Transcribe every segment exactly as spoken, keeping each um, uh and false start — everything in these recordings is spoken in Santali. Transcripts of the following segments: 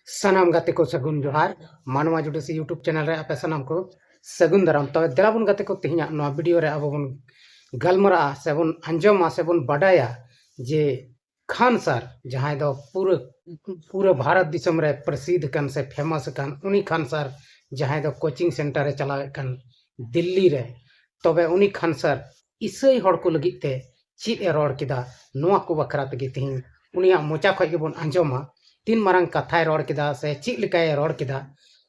ᱥᱟᱱᱟᱢ ᱜᱟᱛᱮ ᱠᱚ ᱥᱟᱹᱜᱩᱱ ᱡᱚᱦᱟᱨ᱾ ᱢᱟᱱᱣᱟ ᱡᱩᱰᱤᱥᱤ YouTube ᱪᱮᱱᱮᱞ ᱨᱮ ᱟᱯᱮ ᱥᱟᱱᱟᱢ ᱠᱚ ᱥᱟᱹᱜᱩᱱ ᱫᱟᱨᱟᱢ᱾ ᱛᱚᱵᱮ ᱫᱮᱞᱟ ᱵᱚᱱ ᱜᱟᱛᱮ ᱠᱚ, ᱛᱮᱦᱮᱧᱟᱜ ᱱᱚᱣᱟ ᱵᱷᱤᱰᱤᱭᱳ ᱨᱮ ᱟᱵᱚ ᱵᱚᱱ ᱜᱟᱞᱢᱟᱨᱟᱜᱼᱟ ᱥᱮ ᱵᱚᱱ ᱟᱸᱡᱚᱢᱟ ᱥᱮ ᱵᱚᱱ ᱵᱟᱰᱟᱭᱟ ᱡᱮ ᱠᱷᱟᱱ ᱥᱟᱨ, ᱡᱟᱦᱟᱸᱭ ᱫᱚ ᱯᱩᱨᱟᱹ ᱯᱩᱨᱟᱹ ᱵᱷᱟᱨᱚᱛ ᱫᱤᱥᱚᱢ ᱨᱮ ᱯᱨᱚᱥᱤᱫᱷ ᱟᱠᱟᱱ ᱥᱮ ᱯᱷᱮᱢᱟᱥ ᱟᱠᱟᱱ, ᱩᱱᱤ ᱠᱷᱟᱱ ᱥᱟᱨ ᱡᱟᱦᱟᱸᱭ ᱫᱚ ᱠᱳᱪᱤᱝ ᱥᱮᱱᱴᱟᱨ ᱮ ᱪᱟᱞᱟᱣᱮᱫ ᱠᱟᱱ ᱫᱤᱞᱞᱤ ᱨᱮ, ᱛᱚᱵᱮ ᱩᱱᱤ ᱠᱷᱟᱱ ᱥᱟᱨ ᱤᱥᱟᱹᱭ ᱦᱚᱲ ᱠᱚ ᱞᱟᱹᱜᱤᱫ ᱛᱮ ᱪᱮᱫ ᱮ ᱨᱚᱲ ᱠᱮᱫᱟ, ᱱᱚᱣᱟ ᱠᱚ ᱵᱟᱠᱷᱨᱟ ᱛᱮᱜᱮ ᱛᱮᱦᱮᱧ ᱩᱱᱤᱭᱟᱜ ᱢᱚᱪᱟ ᱠᱷᱚᱱ ᱜᱮᱵᱚᱱ ᱟᱸᱡᱚᱢᱟ᱾ ᱛᱤᱱ ᱢᱟᱨᱟᱝ ᱠᱟᱛᱷᱟᱭ ᱨᱚᱲ ᱠᱮᱫᱟ ᱥᱮ ᱪᱮᱫ ᱞᱮᱠᱟᱭ ᱨᱚᱲ ᱠᱮᱫᱟ,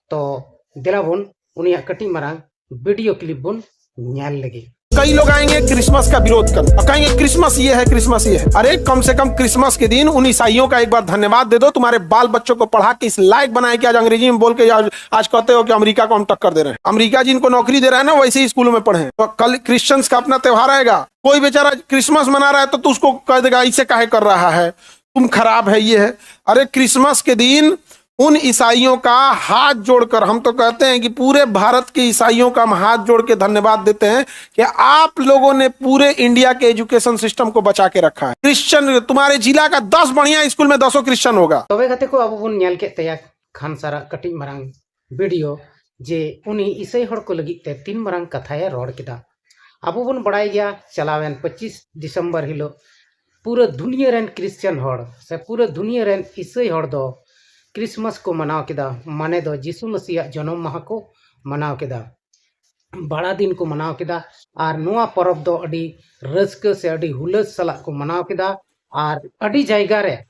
ᱛᱚ ᱫᱮᱞᱟ ᱵᱚᱱ ᱩᱱᱤᱭᱟᱜ ᱠᱟᱹᱴᱤᱡ ᱢᱟᱨᱟᱝ ᱵᱷᱤᱰᱤᱭᱳ ᱠᱞᱤᱯ ᱵᱚᱱ ᱧᱮᱞ ᱞᱮᱜᱮ᱾ कई लोग आएंगे क्रिसमस का विरोध कर और कहेंगे क्रिसमस ये है, क्रिसमस ये है। अरे, कम से कम क्रिसमस के दिन उन ईसाइयों का एक बार धन्यवाद दे दो, तुम्हारे बाल बच्चों को पढ़ा के इस लायक बनाए कि आज अंग्रेजी में बोल के आज, आज कहते हो कि अमेरिका को हम टक्कर दे रहे हैं। अमेरिका जिनको नौकरी दे रहा है ना, वैसे ही स्कूलों में पढ़े हैं। तो कल क्रिश्चियंस का अपना त्यौहार आएगा, कोई बेचारा क्रिसमस मना रहा है तो तू उसको कह देगा, "इसे काहे कर रहा है, तुम खराब है, ये है।" अरे, क्रिसमस के दिन उन ईसाइयों का हाथ जोड़कर, हम तो कहते हैं कि पूरे भारत के ईसाइयों का हम हाथ जोड़ के धन्यवाद देते हैं कि आप लोगों ने पूरे इंडिया के एजुकेशन सिस्टम को बचा के रखा है। क्रिश्चियन, तुम्हारे जिला का दस बढ़िया स्कूल में दसों क्रिश्चियन होगा। ᱛᱚᱵᱮ ᱜᱟᱛᱮ ᱠᱚ, ᱟᱵᱚ ᱵᱚᱱ ᱧᱮᱞ ᱠᱮᱫ ᱛᱟᱭᱟ ᱠᱷᱟᱱ ᱥᱟᱨᱟᱜ ᱠᱟᱹᱴᱤᱡ ᱢᱟᱨᱟᱝ ᱵᱷᱤᱰᱤᱭᱳ ᱡᱮ ᱩᱱᱤ ᱤᱥᱟᱹᱭ ᱦᱚᱲ ᱠᱚ ᱞᱟᱹᱜᱤᱫ ᱛᱮ ᱛᱤᱱ ᱢᱟᱨᱟᱝ ᱠᱟᱛᱷᱟᱭ ᱨᱚᱲ ᱠᱮᱫᱟ᱾ ᱟᱵᱚ ᱵᱚᱱ ᱵᱟᱲᱟᱭ ᱜᱮᱭᱟ, ᱪᱟᱞᱟᱣᱮᱱ ᱯᱚᱸᱪᱤᱥ ᱰᱤᱥᱮᱢᱵᱚᱨ ᱦᱤᱞᱳᱜ ᱯᱩᱨᱟᱹ ᱫᱩᱱᱤᱭᱟᱹ ᱨᱮᱱ ᱠᱨᱤᱥᱪᱤᱭᱟᱱ ᱦᱚᱲ ᱥᱮ ᱯᱩᱨᱟᱹ ᱫᱩᱱᱤᱭᱟᱹ ᱨᱮᱱ ᱤᱥᱟᱹᱭ ᱦᱚᱲ ᱫᱚ ᱠᱨᱤᱥᱢᱟᱥ ᱠᱚ ᱢᱟᱱᱟᱣ ᱠᱮᱫᱟ, ᱢᱟᱱᱮ ᱫᱚ ᱡᱤᱥᱩ ᱢᱟᱹᱥᱤᱭᱟᱜ ᱡᱚᱱᱚᱢ ᱢᱟᱦᱟ ᱠᱚ ᱢᱟᱱᱟᱣ ᱠᱮᱫᱟ, ᱵᱟᱲᱟ ᱫᱤᱱ ᱠᱚ ᱢᱟᱱᱟᱣ ᱠᱮᱫᱟ᱾ ᱟᱨ ᱱᱚᱣᱟ ᱯᱚᱨᱚᱵᱽ ᱫᱚ ᱟᱹᱰᱤ ᱨᱟᱹᱥᱠᱟᱹ ᱥᱮ ᱟᱹᱰᱤ ᱦᱩᱞᱟᱹᱥ ᱥᱟᱞᱟᱜ ᱠᱚ ᱢᱟᱱᱟᱣ ᱠᱮᱫᱟ᱾ ᱟᱨ ᱟᱹᱰᱤ ᱡᱟᱭᱜᱟ ᱨᱮ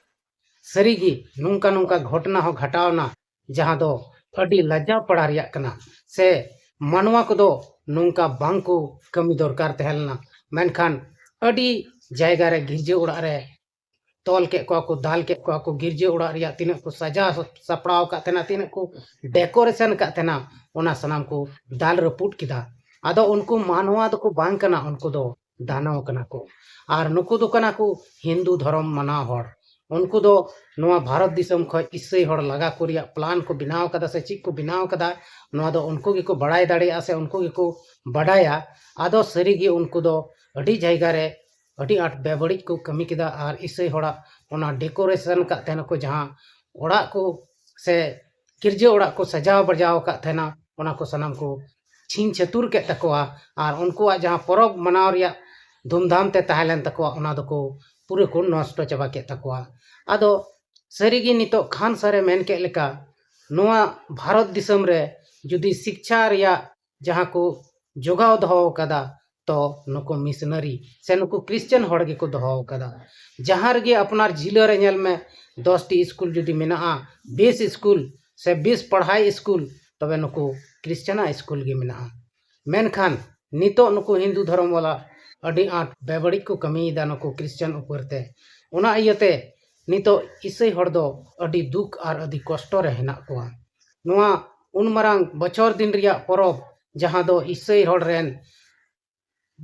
ᱥᱟᱹᱨᱤᱜᱮ ᱱᱚᱝᱠᱟ ᱱᱚᱝᱠᱟ ᱜᱷᱚᱴᱚᱱᱟ ᱦᱚᱸ ᱜᱷᱟᱴᱟᱣ ᱮᱱᱟ, ᱡᱟᱦᱟᱸ ᱫᱚ ᱟᱹᱰᱤ ᱞᱟᱡᱟᱣ ᱯᱟᱲᱟ ᱨᱮᱭᱟᱜ ᱠᱟᱱᱟ᱾ ᱥᱮ ᱢᱟᱱᱣᱟ ᱠᱚᱫᱚ ᱱᱚᱝᱠᱟ ᱵᱟᱝ ᱠᱚ ᱠᱟᱹᱢᱤ ᱫᱚᱨᱠᱟᱨ ᱛᱟᱦᱮᱸ ᱞᱮᱱᱟ, ᱢᱮᱱᱠᱷᱟᱱ ᱟᱹᱰᱤ ᱡᱟᱭᱜᱟ ᱨᱮ ᱜᱤᱨᱡᱟᱹ ᱚᱲᱟᱜ ᱨᱮ ᱛᱚᱞ ᱠᱮᱫ ᱠᱚᱣᱟ ᱠᱚ, ᱫᱟᱞ ᱠᱮᱫ ᱠᱚᱣᱟ ᱠᱚ, ᱜᱤᱨᱡᱟᱹ ᱚᱲᱟᱜ ᱨᱮᱭᱟᱜ ᱛᱤᱱᱟᱹᱜ ᱠᱚ ᱥᱟᱡᱟᱣ ᱥᱟᱯᱲᱟᱣ ᱟᱠᱟᱫ ᱛᱟᱦᱮᱱᱟ, ᱛᱤᱱᱟᱹᱜ ᱠᱚ ᱰᱮᱠᱳᱨᱮᱥᱚᱱ ᱟᱠᱟᱫ ᱛᱟᱦᱮᱱᱟ, ᱚᱱᱟ ᱥᱟᱱᱟᱢ ᱠᱚ ᱫᱟᱞ ᱨᱟᱹᱯᱩᱫ ᱠᱮᱫᱟ᱾ ᱟᱫᱚ ᱩᱱᱠᱩ ᱢᱟᱱᱣᱟ ᱫᱚᱠᱚ ᱵᱟᱝ ᱠᱟᱱᱟ, ᱩᱱᱠᱩ ᱫᱚ ᱫᱟᱱᱚ ᱠᱟᱱᱟ ᱠᱚ᱾ ᱟᱨ ᱱᱩᱠᱩ ᱫᱚ ᱠᱟᱱᱟ ᱠᱚ ᱦᱤᱱᱫᱩ ᱫᱷᱚᱨᱚᱢ ᱢᱟᱱᱟᱣ ᱦᱚᱲ᱾ ᱩᱱᱠᱩ ᱫᱚ ᱱᱚᱣᱟ ᱵᱷᱟᱨᱚᱛ ᱫᱤᱥᱚᱢ ᱠᱷᱚᱱ ᱤᱥᱟᱹᱭ ᱦᱚᱲ ᱞᱟᱜᱟ ᱠᱚ ᱨᱮᱭᱟᱜ ᱯᱞᱟᱱ ᱠᱚ ᱵᱮᱱᱟᱣ ᱠᱟᱫᱟ ᱥᱮ ᱪᱮᱫ ᱠᱚ ᱵᱮᱱᱟᱣ ᱠᱟᱫᱟ, ᱱᱚᱣᱟ ᱫᱚ ᱩᱱᱠᱩ ᱜᱮᱠᱚ ᱵᱟᱲᱟᱭ ᱫᱟᱲᱮᱭᱟᱜᱼᱟ ᱥᱮ ᱩᱱᱠᱩ ᱜᱮᱠᱚ ᱵᱟᱰᱟᱭᱟ᱾ ᱟᱫᱚ ᱥᱟᱹᱨᱤᱜᱮ ᱩᱱᱠᱩ ᱫᱚ ᱟᱹᱰᱤ ᱡᱟᱭᱜᱟ ᱨᱮ ᱟᱹᱰᱤ ᱟᱸᱴ ᱵᱮᱵᱟᱹᱲᱤᱡ ᱠᱚ ᱠᱟᱹᱢᱤ ᱠᱮᱫᱟ᱾ ᱟᱨ ᱤᱥᱟᱹᱭ ᱦᱚᱲᱟᱜ ᱚᱱᱟ ᱰᱮᱠᱳᱨᱮᱥᱚᱱ ᱟᱠᱟᱫ ᱛᱟᱦᱮᱱᱟᱠᱚ, ᱡᱟᱦᱟᱸ ᱚᱲᱟᱜ ᱠᱚ ᱥᱮ ᱜᱤᱨᱡᱟᱹ ᱚᱲᱟᱜ ᱠᱚ ᱥᱟᱡᱟᱣ ᱵᱟᱡᱟᱣ ᱟᱠᱟᱫ ᱛᱟᱦᱮᱱᱟ, ᱚᱱᱟ ᱠᱚ ᱥᱟᱱᱟᱢ ᱠᱚ ᱪᱷᱤᱝ ᱪᱷᱟᱹᱛᱩᱨ ᱠᱮᱫ ᱛᱟᱠᱚᱣᱟ᱾ ᱟᱨ ᱩᱱᱠᱩᱣᱟᱜ ᱡᱟᱦᱟᱸ ᱯᱚᱨᱚᱵᱽ ᱢᱟᱱᱟᱣ ᱨᱮᱭᱟᱜ ᱫᱷᱩᱢᱫᱷᱟᱢ ᱛᱮ ᱛᱟᱦᱮᱸ ᱞᱮᱱ ᱛᱟᱠᱚᱣᱟ, ᱚᱱᱟ ᱫᱚᱠᱚ ᱯᱩᱨᱟᱹ ᱠᱚ ᱱᱚᱥᱴᱚ ᱪᱟᱵᱟ ᱠᱮᱫ ᱛᱟᱠᱚᱣᱟ᱾ ᱟᱫᱚ ᱥᱟᱹᱨᱤᱜᱮ ᱱᱤᱛᱚᱜ ᱠᱷᱟᱱ ᱥᱟᱨᱮ ᱢᱮᱱ ᱠᱮᱫ ᱞᱮᱠᱟ, ᱱᱚᱣᱟ ᱵᱷᱟᱨᱚᱛ ᱫᱤᱥᱚᱢ ᱨᱮ ᱡᱩᱫᱤ ᱥᱤᱠᱪᱷᱟ ᱨᱮᱭᱟᱜ ᱡᱟᱦᱟᱸ ᱠᱚ ᱡᱚᱜᱟᱣ ᱫᱚᱦᱚ ᱟᱠᱟᱫᱟ, ᱛᱚ ᱱᱩᱠᱩ ᱢᱤᱥᱱᱟᱨᱤ ᱥᱮ ᱱᱩᱠᱩ ᱠᱷᱨᱤᱥᱪᱟᱱ ᱦᱚᱲ ᱜᱮᱠᱚ ᱫᱚᱦᱚ ᱟᱠᱟᱫᱟ᱾ ᱡᱟᱦᱟᱸ ᱨᱮᱜᱮ ᱟᱯᱱᱟᱨ ᱡᱤᱞᱟᱹ ᱨᱮ ᱧᱮᱞ ᱢᱮ, ᱫᱚᱥ ᱴᱤ ᱥᱠᱩᱞ ᱡᱩᱫᱤ ᱢᱮᱱᱟᱜᱼᱟ, ᱵᱮᱥ ᱥᱠᱩᱞ ᱥᱮ ᱵᱮᱥ ᱯᱟᱲᱦᱟᱭ ᱥᱠᱩᱞ, ᱛᱚᱵᱮ ᱱᱩᱠᱩ ᱠᱷᱨᱤᱥᱪᱟᱱᱟᱜ ᱥᱠᱩᱞ ᱜᱮ ᱢᱮᱱᱟᱜᱼᱟ᱾ ᱢᱮᱱᱠᱷᱟᱱ ᱱᱤᱛᱚᱜ ᱱᱩᱠᱩ ᱦᱤᱱᱫᱩ ᱫᱷᱚᱨᱚᱢ ᱵᱟᱞᱟ ᱟᱹᱰᱤ ᱟᱸᱴ ᱵᱮᱵᱟᱹᱲᱤᱡ ᱠᱚ ᱠᱟᱹᱢᱤᱭᱮᱫᱟ ᱱᱩᱠᱩ ᱠᱷᱨᱤᱥᱪᱟᱱ ᱩᱯᱟᱹᱨ ᱛᱮ᱾ ᱚᱱᱟ ᱤᱭᱟᱹᱛᱮ ᱱᱤᱛᱚᱜ ᱤᱥᱟᱹᱭ ᱦᱚᱲ ᱫᱚ ᱟᱹᱰᱤ ᱫᱩᱠ ᱟᱨ ᱟᱹᱰᱤ ᱠᱚᱥᱴᱚ ᱨᱮ ᱦᱮᱱᱟᱜ ᱠᱚᱣᱟ᱾ ᱱᱚᱣᱟ ᱩᱱ ᱢᱟᱨᱟᱝ ᱵᱚᱪᱷᱚᱨ ᱫᱤᱱ ᱨᱮᱭᱟᱜ ᱯᱚᱨᱚᱵᱽ, ᱡᱟᱦᱟᱸ ᱫᱚ ᱤᱥᱟᱹᱭ ᱦᱚᱲ ᱨᱮᱱ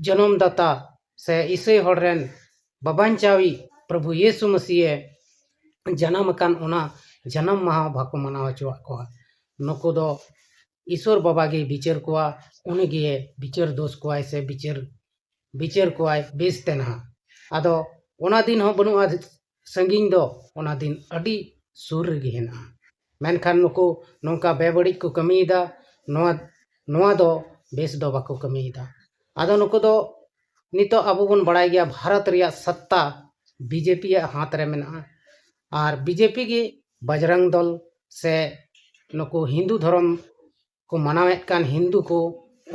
ᱡᱚᱱᱚᱢ ᱫᱟᱛᱟ ᱥᱮ ᱤᱥᱟᱹᱭ ᱦᱚᱲ ᱨᱮᱱ ᱵᱟᱵᱟᱧᱪᱟᱣᱤᱡ ᱯᱨᱚᱵᱷᱩ ᱭᱤᱥᱩ ᱢᱟᱹᱥᱤᱭᱮ ᱡᱟᱱᱟᱢ ᱟᱠᱟᱱ, ᱚᱱᱟ ᱡᱟᱱᱟᱢ ᱢᱟᱦᱟ ᱵᱟᱠᱚ ᱢᱟᱱᱟᱣ ᱦᱚᱪᱚᱣᱟᱜ ᱠᱚᱣᱟ᱾ ᱱᱩᱠᱩ ᱫᱚ ᱤᱥᱚᱨ ᱵᱟᱵᱟ ᱜᱮᱭ ᱵᱤᱪᱟᱹᱨ ᱠᱚᱣᱟ, ᱩᱱᱤ ᱜᱮ ᱵᱤᱪᱟᱹᱨ ᱫᱳᱥ ᱠᱚᱣᱟᱭ ᱥᱮ ᱵᱤᱪᱟᱹᱨ, ᱵᱤᱪᱟᱹᱨ ᱠᱚᱣᱟᱭ ᱵᱮᱥ ᱛᱮ ᱱᱟᱦᱟᱜ᱾ ᱟᱫᱚ ᱚᱱᱟ ᱫᱤᱱ ᱦᱚᱸ ᱵᱟᱹᱱᱩᱜᱼᱟ ᱥᱟᱺᱜᱤᱧ ᱫᱚ, ᱚᱱᱟ ᱫᱤᱱ ᱟᱹᱰᱤ ᱥᱩᱨ ᱨᱮᱜᱮ ᱦᱮᱱᱟᱜᱼᱟ᱾ ᱢᱮᱱᱠᱷᱟᱱ ᱱᱩᱠᱩ ᱱᱚᱝᱠᱟ ᱵᱮᱵᱟᱹᱲᱤᱡ ᱠᱚ ᱠᱟᱹᱢᱤᱭᱮᱫᱟ, ᱱᱚᱣᱟ, ᱱᱚᱣᱟ ᱫᱚ ᱵᱮᱥ ᱫᱚ ᱵᱟᱠᱚ ᱠᱟᱹᱢᱤᱭᱮᱫᱟ᱾ ᱟᱫᱚ ᱱᱩᱠᱩ ᱫᱚ ᱱᱤᱛᱚᱜ ᱟᱵᱚ ᱵᱚᱱ ᱵᱟᱲᱟᱭ ᱜᱮᱭᱟ, ᱵᱷᱟᱨᱚᱛ ᱨᱮᱭᱟᱜ ᱥᱚᱛᱛᱟ ᱵᱤᱡᱮᱯᱤ ᱭᱟᱜ ᱦᱟᱛ ᱨᱮ ᱢᱮᱱᱟᱜᱼᱟ᱾ ᱟᱨ ᱵᱤᱡᱮᱯᱤ ᱜᱮ ᱵᱟᱡᱽᱨᱟᱝ ᱫᱚᱞ ᱥᱮ ᱱᱩᱠᱩ ᱦᱤᱱᱫᱩ ᱫᱷᱚᱨᱚᱢ ᱠᱚ ᱢᱟᱱᱟᱣᱮᱫ ᱠᱟᱱ ᱦᱤᱱᱫᱩ ᱠᱚ,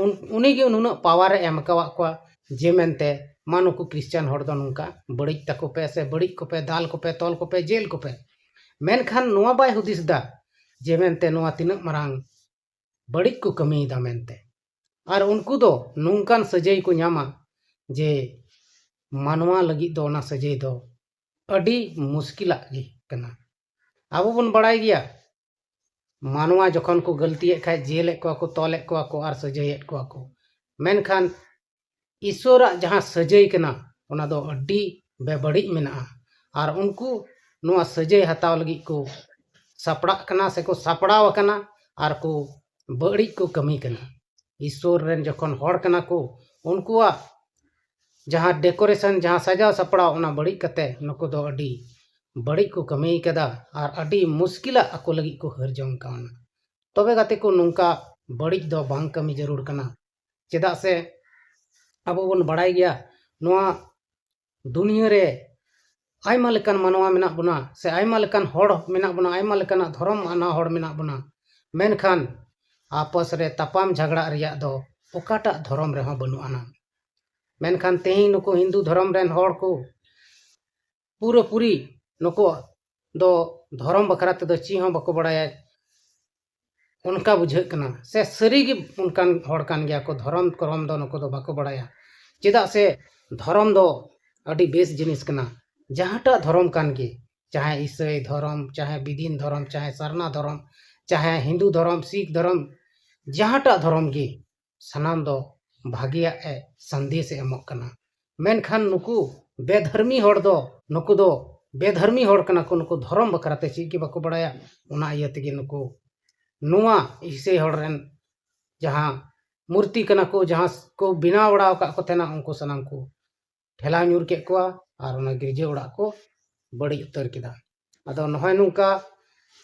ᱩᱱ-, ᱩᱱᱤ ᱜᱮ ᱱᱩᱱᱟᱹᱜ ᱯᱟᱣᱟᱨ ᱮ ᱮᱢ ᱟᱠᱟᱣᱟᱫ ᱠᱚᱣᱟ, ᱡᱮ ᱢᱮᱱᱛᱮ ᱢᱟ ᱱᱩᱠᱩ ᱠᱷᱨᱤᱥᱪᱟᱱ ᱦᱚᱲ ᱫᱚ ᱱᱚᱝᱠᱟ ᱵᱟᱹᱲᱤᱡ ᱛᱟᱠᱚ ᱯᱮ ᱥᱮ ᱵᱟᱹᱲᱤᱡ ᱠᱚᱯᱮ, ᱫᱟᱞ ᱠᱚᱯᱮ, ᱛᱚᱞ ᱠᱚᱯᱮ, ᱡᱮᱞ ᱠᱚᱯᱮ᱾ ᱢᱮᱱᱠᱷᱟᱱ ᱱᱚᱣᱟ ᱵᱟᱭ ᱦᱩᱫᱤᱥ ᱫᱟ ᱡᱮ ᱢᱮᱱᱛᱮ ᱱᱚᱣᱟ ᱛᱤᱱᱟᱹᱜ ᱢᱟᱨᱟᱝ ᱵᱟᱹᱲᱤᱡ ᱠᱚ ᱠᱟᱹᱢᱤᱭᱮᱫᱟ ᱢᱮᱱᱛᱮ᱾ ᱟᱨ ᱩᱱᱠᱩ ᱫᱚ ᱱᱚᱝᱠᱟᱱ ᱥᱟᱹᱡᱟᱹᱭ ᱠᱚ ᱧᱟᱢᱟ ᱡᱮ ᱢᱟᱱᱣᱟ ᱞᱟᱹᱜᱤᱫ ᱫᱚ ᱚᱱᱟ ᱥᱟᱹᱡᱟᱹᱭ ᱫᱚ ᱟᱹᱰᱤ ᱢᱩᱥᱠᱤᱞᱟᱜ ᱜᱮ ᱠᱟᱱᱟ᱾ ᱟᱵᱚ ᱵᱚᱱ ᱵᱟᱲᱟᱭ ᱜᱮᱭᱟ, ᱢᱟᱱᱣᱟ ᱡᱚᱠᱷᱚᱱ ᱠᱚ ᱜᱟᱹᱞᱛᱤᱭᱮᱫ ᱠᱷᱟᱡ ᱡᱮᱞᱮᱫ ᱠᱚᱣᱟ ᱠᱚ, ᱛᱚᱞᱮᱫ ᱠᱚᱣᱟ ᱠᱚ ᱟᱨ ᱥᱟᱹᱡᱟᱹᱭᱮᱫ ᱠᱚᱣᱟ ᱠᱚ᱾ ᱢᱮᱱᱠᱷᱟᱱ ᱤᱥᱚᱨᱟᱜ ᱡᱟᱦᱟᱸ ᱥᱟᱹᱡᱟᱹᱭ ᱠᱟᱱᱟ, ᱚᱱᱟ ᱫᱚ ᱟᱹᱰᱤ ᱵᱮᱵᱟᱹᱲᱤᱡ ᱢᱮᱱᱟᱜᱼᱟ᱾ ᱟᱨ ᱩᱱᱠᱩ ᱱᱚᱣᱟ ᱥᱟᱹᱡᱟᱹᱭ ᱦᱟᱛᱟᱣ ᱞᱟᱹᱜᱤᱫ ᱠᱚ ᱥᱟᱯᱲᱟᱜ ᱠᱟᱱᱟ ᱥᱮᱠᱚ ᱥᱟᱯᱲᱟᱣ ᱟᱠᱟᱱᱟ ᱟᱨ ᱠᱚ ᱵᱟᱹᱲᱤᱡ ᱠᱚ ᱠᱟᱹᱢᱤ ᱠᱟᱱᱟ᱾ ᱤᱥᱚᱨ ᱨᱮᱱ ᱡᱚᱠᱷᱚᱱ ᱦᱚᱲ ᱠᱟᱱᱟ ᱠᱚ, ᱩᱱᱠᱩᱣᱟᱜ ᱡᱟᱦᱟᱸ decoration, ᱡᱟᱦᱟᱸ ᱥᱟᱡᱟᱣ ᱥᱟᱯᱲᱟᱣ, ᱚᱱᱟ ᱵᱟᱹᱲᱤᱡ ᱠᱟᱛᱮ ᱱᱩᱠᱩ ᱫᱚ ᱟᱹᱰᱤ ᱵᱟᱹᱲᱤᱡ ᱠᱚ ᱠᱟᱹᱢᱤ ᱠᱟᱫᱟ ᱟᱨ ᱟᱹᱰᱤ ᱢᱩᱥᱠᱤᱞᱟᱜ ᱟᱠᱚ ᱞᱟᱹᱜᱤᱫ ᱠᱚ ᱦᱟᱹᱨ ᱡᱚᱝ ᱠᱟᱣᱱᱟ᱾ ᱛᱚᱵᱮ ᱜᱟᱛᱮ ᱠᱚ, ᱱᱚᱝᱠᱟ ᱵᱟᱹᱲᱤᱡ ᱫᱚ ᱵᱟᱝ ᱠᱟᱹᱢᱤ ᱡᱟᱹᱨᱩᱲ ᱠᱟᱱᱟ᱾ ᱪᱮᱫᱟᱜ ᱥᱮ ᱟᱵᱚ ᱵᱚᱱ ᱵᱟᱲᱟᱭ ᱜᱮᱭᱟ, ᱱᱚᱣᱟ ᱫᱩᱱᱤᱭᱟᱹ ᱨᱮ ᱟᱭᱢᱟ ᱞᱮᱠᱟᱱ ᱢᱟᱱᱣᱟ ᱢᱮᱱᱟᱜ ᱵᱚᱱᱟ, ᱥᱮ ᱟᱭᱢᱟ ᱞᱮᱠᱟᱱ ᱦᱚᱲ ᱢᱮᱱᱟᱜ ᱵᱚᱱᱟ, ᱟᱭᱢᱟ ᱞᱮᱠᱟᱱᱟᱜ ᱫᱷᱚᱨᱚᱢ ᱟᱱᱟ ᱦᱚᱲ ᱢᱮᱱᱟᱜ ᱵᱚᱱᱟ᱾ ᱢᱮᱱᱠᱷᱟᱱ ᱟᱯᱚᱥ ᱨᱮ ᱛᱟᱯᱟᱢ ᱡᱷᱟᱜᱽᱲᱟᱜ ᱨᱮᱭᱟᱜ ᱫᱚ ᱚᱠᱟᱴᱟᱜ ᱫᱷᱚᱨᱚᱢ ᱨᱮᱦᱚᱸ ᱵᱟᱹᱱᱩᱜ ᱟᱱᱟ᱾ ᱢᱮᱱᱠᱷᱟᱱ ᱛᱮᱦᱮᱧ ᱱᱩᱠᱩ ᱦᱤᱱᱫᱩ ᱫᱷᱚᱨᱚᱢ ᱨᱮᱱ ᱦᱚᱲ ᱠᱚ ᱯᱩᱨᱟᱹᱯᱩᱨᱤ ᱱᱩᱠᱩ ᱫᱚ ᱫᱷᱚᱨᱚᱢ ᱵᱟᱠᱷᱨᱟ ᱛᱮᱫᱚ ᱪᱮᱫ ᱦᱚᱸ ᱵᱟᱠᱚ ᱵᱟᱲᱟᱭᱟ, ᱚᱱᱠᱟ ᱵᱩᱡᱷᱟᱹᱜ ᱠᱟᱱᱟ᱾ ᱥᱮ ᱥᱟᱹᱨᱤᱜᱮ ᱚᱱᱠᱟᱱ ᱦᱚᱲ ᱠᱟᱱ ᱜᱮᱭᱟ ᱠᱚ, ᱫᱷᱚᱨᱚᱢ ᱠᱚᱨᱚᱢ ᱫᱚ ᱱᱩᱠᱩ ᱫᱚ ᱵᱟᱠᱚ ᱵᱟᱲᱟᱭᱟ᱾ ᱪᱮᱫᱟᱜ ᱥᱮ ᱫᱷᱚᱨᱚᱢ ᱫᱚ ᱟᱹᱰᱤ ᱵᱮᱥ ᱡᱤᱱᱤᱥ ᱠᱟᱱᱟ᱾ ᱡᱟᱦᱟᱸᱴᱟᱜ ᱫᱷᱚᱨᱚᱢ ᱠᱟᱱ ᱜᱮ, ᱪᱟᱦᱮ ᱤᱥᱟᱹᱭ ᱫᱷᱚᱨᱚᱢ, ᱪᱟᱦᱮ ᱵᱤᱫᱤᱱ ᱫᱷᱚᱨᱚᱢ, ᱪᱟᱦᱮ ᱥᱟᱨᱱᱟ ᱫᱷᱚᱨᱚᱢ, ᱪᱟᱦᱮ ᱦᱤᱱᱫᱩ ᱫᱷᱚᱨᱚᱢ, ᱥᱤᱠᱷ ᱫᱷᱚᱨᱚᱢ, ᱡᱟᱦᱟᱸᱴᱟᱜ ᱫᱷᱚᱨᱚᱢ ᱜᱮ, ᱥᱟᱱᱟᱢ ᱫᱚ ᱵᱷᱟᱜᱮᱭᱟᱜ ᱮ ᱥᱟᱸᱫᱮᱥ ᱮ ᱮᱢᱚᱜ ᱠᱟᱱᱟ᱾ ᱢᱮᱱᱠᱷᱟᱱ ᱱᱩᱠᱩ ᱵᱮᱫᱷᱚᱨᱢᱤ ᱦᱚᱲ ᱫᱚ, ᱱᱩᱠᱩ ᱫᱚ ᱵᱮᱫᱷᱚᱨᱢᱤ ᱦᱚᱲ ᱠᱟᱱᱟ ᱠᱚ, ᱱᱩᱠᱩ ᱫᱷᱚᱨᱚᱢ ᱵᱟᱠᱷᱨᱟ ᱛᱮ ᱪᱮᱫ ᱜᱮ ᱵᱟᱠᱚ ᱵᱟᱲᱟᱭᱟ᱾ ᱚᱱᱟ ᱤᱭᱟᱹ ᱛᱮᱜᱮ ᱱᱩᱠᱩ ᱱᱚᱣᱟ ᱤᱥᱟᱹᱭ ᱦᱚᱲ ᱨᱮᱱ ᱡᱟᱦᱟᱸ ᱢᱩᱨᱛᱤ ᱠᱟᱱᱟ ᱠᱚ, ᱡᱟᱦᱟᱸ ᱠᱚ ᱵᱮᱱᱟᱣ ᱵᱟᱲᱟ ᱟᱠᱟᱫ ᱠᱚ ᱛᱟᱦᱮᱱᱟ, ᱩᱱᱠᱩ ᱥᱟᱱᱟᱢ ᱠᱚ ᱴᱷᱮᱞᱟᱣ ᱧᱩᱨ ᱠᱮᱫ ᱠᱚᱣᱟ ᱟᱨ ᱚᱱᱟ ᱜᱤᱨᱡᱟᱹ ᱚᱲᱟᱜ ᱠᱚ ᱵᱟᱹᱲᱤᱡ ᱩᱛᱟᱹᱨ ᱠᱮᱫᱟ᱾ ᱟᱫᱚ ᱱᱚᱜᱼᱚᱭ ᱱᱚᱝᱠᱟ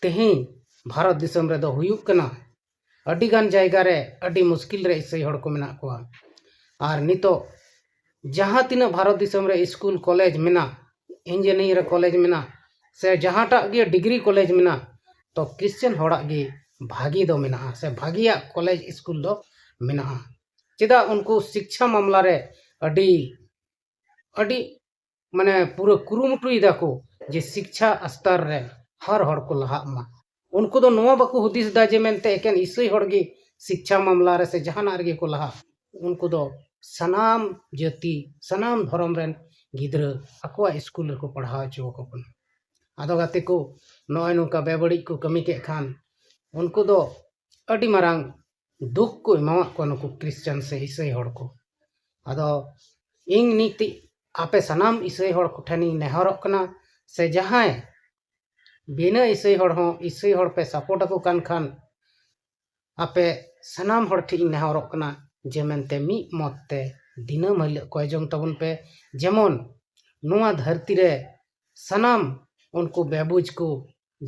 ᱛᱮᱦᱮᱧ ᱵᱷᱟᱨᱚᱛ ᱫᱤᱥᱚᱢ ᱨᱮᱫᱚ ᱦᱩᱭᱩᱜ ᱠᱟᱱᱟ᱾ ᱟᱹᱰᱤ ᱜᱟᱱ ᱡᱟᱭᱜᱟ ᱨᱮ ᱟᱹᱰᱤ ᱢᱩᱥᱠᱤᱞ ᱨᱮ ᱤᱥᱟᱹᱭ ᱦᱚᱲ ᱠᱚ ᱢᱮᱱᱟᱜ ᱠᱚᱣᱟ᱾ ᱟᱨ ᱱᱤᱛᱚᱜ ᱡᱟᱦᱟᱸ ᱛᱤᱱᱟᱹᱜ ᱵᱷᱟᱨᱚᱛ ᱫᱤᱥᱚᱢ ᱨᱮ ᱥᱠᱩᱞ, ᱠᱚᱞᱮᱡᱽ ᱢᱮᱱᱟᱜ, ᱤᱧᱡᱤᱱᱤᱭᱟᱨ ᱠᱚᱞᱮᱡᱽ ᱢᱮᱱᱟᱜ, ᱥᱮ ᱡᱟᱦᱟᱸᱴᱟᱜ ᱜᱮ ᱰᱤᱜᱽᱨᱤ ᱠᱚᱞᱮᱡᱽ ᱢᱮᱱᱟᱜ, ᱛᱚ ᱠᱨᱤᱥᱪᱟᱱ ᱦᱚᱲᱟᱜ ᱜᱮ ᱵᱷᱟᱜᱮ ᱫᱚ ᱢᱮᱱᱟᱜᱼᱟ, ᱥᱮ ᱵᱷᱟᱜᱮᱭᱟᱜ ᱠᱚᱞᱮᱡᱽ ᱥᱠᱩᱞ ᱫᱚ ᱢᱮᱱᱟᱜᱼᱟ᱾ ᱪᱮᱫᱟᱜ? ᱩᱱᱠᱩ ᱥᱤᱠᱪᱷᱟ ᱢᱟᱢᱞᱟ ᱨᱮ ᱟᱹᱰᱤ, ᱟᱹᱰᱤ ᱢᱟᱱᱮ ᱯᱩᱨᱟᱹ ᱠᱩᱨᱩᱢᱩᱴᱩᱭ ᱫᱟᱠᱚ ᱡᱮ ᱥᱤᱠᱪᱷᱟ ᱥᱛᱚᱨ ᱨᱮ ᱦᱚᱨ ᱦᱚᱲ ᱠᱚ ᱞᱟᱦᱟᱜ ᱢᱟ᱾ ᱩᱱᱠᱩ ᱫᱚ ᱱᱚᱣᱟ ᱵᱟᱠᱚ ᱦᱩᱫᱤᱥ ᱫᱟ ᱡᱮ ᱢᱮᱱᱛᱮ ᱮᱠᱮᱱ ᱤᱥᱟᱹᱭ ᱦᱚᱲ ᱜᱮ ᱥᱤᱠᱪᱷᱟ ᱢᱟᱢᱞᱟ ᱨᱮ ᱥᱮ ᱡᱟᱦᱟᱱᱟᱜ ᱨᱮᱜᱮ ᱠᱚ ᱞᱟᱦᱟᱜ᱾ ᱩᱱᱠᱩ ᱫᱚ ᱥᱟᱱᱟᱢ ᱡᱟᱹᱛᱤ, ᱥᱟᱱᱟᱢ ᱫᱷᱚᱨᱚᱢ ᱨᱮᱱ ᱜᱤᱫᱽᱨᱟᱹ ᱟᱠᱚᱣᱟᱜ ᱥᱠᱩᱞ ᱨᱮᱠᱚ ᱯᱟᱲᱦᱟᱣ ᱦᱚᱪᱚ ᱟᱠᱚ ᱠᱟᱱᱟ᱾ ᱟᱫᱚ ᱜᱟᱛᱮ ᱠᱚ, ᱱᱚᱜᱼᱚᱭ ᱱᱚᱝᱠᱟ ᱵᱮᱵᱟᱹᱲᱤᱡ ᱠᱚ ᱠᱟᱹᱢᱤ ᱠᱮᱫ ᱠᱷᱟᱱ ᱩᱱᱠᱩ ᱫᱚ ᱟᱹᱰᱤ ᱢᱟᱨᱟᱝ ᱫᱩᱠ ᱠᱚ ᱮᱢᱟᱣᱟᱫ ᱠᱚᱣᱟ ᱱᱩᱠᱩ ᱠᱨᱤᱥᱪᱟᱱ ᱥᱮ ᱤᱥᱟᱹᱭ ᱦᱚᱲ ᱠᱚ᱾ ᱟᱫᱚ ᱤᱧ ᱢᱤᱫᱴᱤᱡ ᱟᱯᱮ ᱥᱟᱱᱟᱢ ᱤᱥᱟᱹᱭ ᱦᱚᱲ ᱠᱚᱴᱷᱮᱱᱤᱧ ᱱᱮᱦᱚᱨᱚᱜ ᱠᱟᱱᱟ, ᱥᱮ ᱡᱟᱦᱟᱸᱭ ᱵᱤᱱᱟᱹ ᱤᱥᱟᱹᱭ ᱦᱚᱲ ᱦᱚᱸ ᱤᱥᱟᱹᱭ ᱦᱚᱲ ᱯᱮ ᱥᱟᱯᱳᱨᱴ ᱟᱠᱚ ᱠᱟᱱ ᱠᱷᱟᱱ, ᱟᱯᱮ ᱥᱟᱱᱟᱢ ᱦᱚᱲ ᱴᱷᱮᱱ ᱤᱧ ᱱᱮᱦᱚᱨᱚᱜ ᱠᱟᱱᱟ ᱡᱮ ᱢᱮᱱᱛᱮ ᱢᱤᱫ ᱢᱚᱛ ᱛᱮ ᱫᱤᱱᱟᱹᱢ ᱦᱤᱞᱳᱜ ᱠᱚᱭ ᱡᱚᱝ ᱛᱟᱵᱚᱱ ᱯᱮ, ᱡᱮᱢᱚᱱ ᱱᱚᱣᱟ ᱫᱷᱟᱹᱨᱛᱤ ᱨᱮ ᱥᱟᱱᱟᱢ ᱩᱱᱠᱩ ᱵᱮᱵᱩᱡᱽ ᱠᱚ,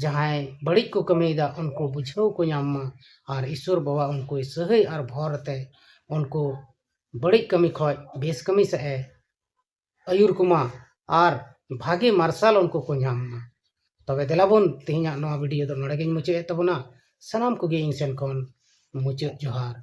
ᱡᱟᱦᱟᱸᱭ ᱵᱟᱹᱲᱤᱡ ᱠᱚ ᱠᱟᱹᱢᱤᱭᱮᱫᱟ, ᱩᱱᱠᱩ ᱵᱩᱡᱷᱟᱹᱣ ᱠᱚ ᱧᱟᱢ ᱢᱟ᱾ ᱟᱨ ᱤᱥᱚᱨ ᱵᱟᱵᱟ ᱩᱱᱠᱩ ᱥᱟᱹᱦᱟᱹᱭ ᱟᱨ ᱵᱷᱚᱨ ᱛᱮ ᱩᱱᱠᱩ ᱵᱟᱹᱲᱤᱡ ᱠᱟᱹᱢᱤ ᱠᱷᱚᱱ ᱵᱮᱥ ᱠᱟᱹᱢᱤ ᱥᱮᱫ ᱮ ᱟᱹᱭᱩᱨ ᱠᱚᱢᱟ ᱟᱨ ᱵᱷᱟᱜᱮ ᱢᱟᱨᱥᱟᱞ ᱩᱱᱠᱩ ᱠᱚ ᱧᱟᱢ ᱢᱟ᱾ ᱛᱚᱵᱮ ᱫᱮᱞᱟ ᱵᱚᱱ, ᱛᱮᱦᱮᱧᱟᱜ ᱱᱚᱣᱟ ᱵᱷᱤᱰᱤᱭᱳ ᱫᱚ ᱱᱚᱰᱮ ᱜᱤᱧ ᱢᱩᱪᱟᱹᱫ ᱮᱫ ᱛᱟᱵᱚᱱᱟ᱾ ᱥᱟᱱᱟᱢ ᱠᱚᱜᱮ ᱤᱧ ᱥᱮᱱ ᱠᱷᱚᱱ ᱢᱩᱪᱟᱹᱫ ᱡᱚᱦᱟᱨ᱾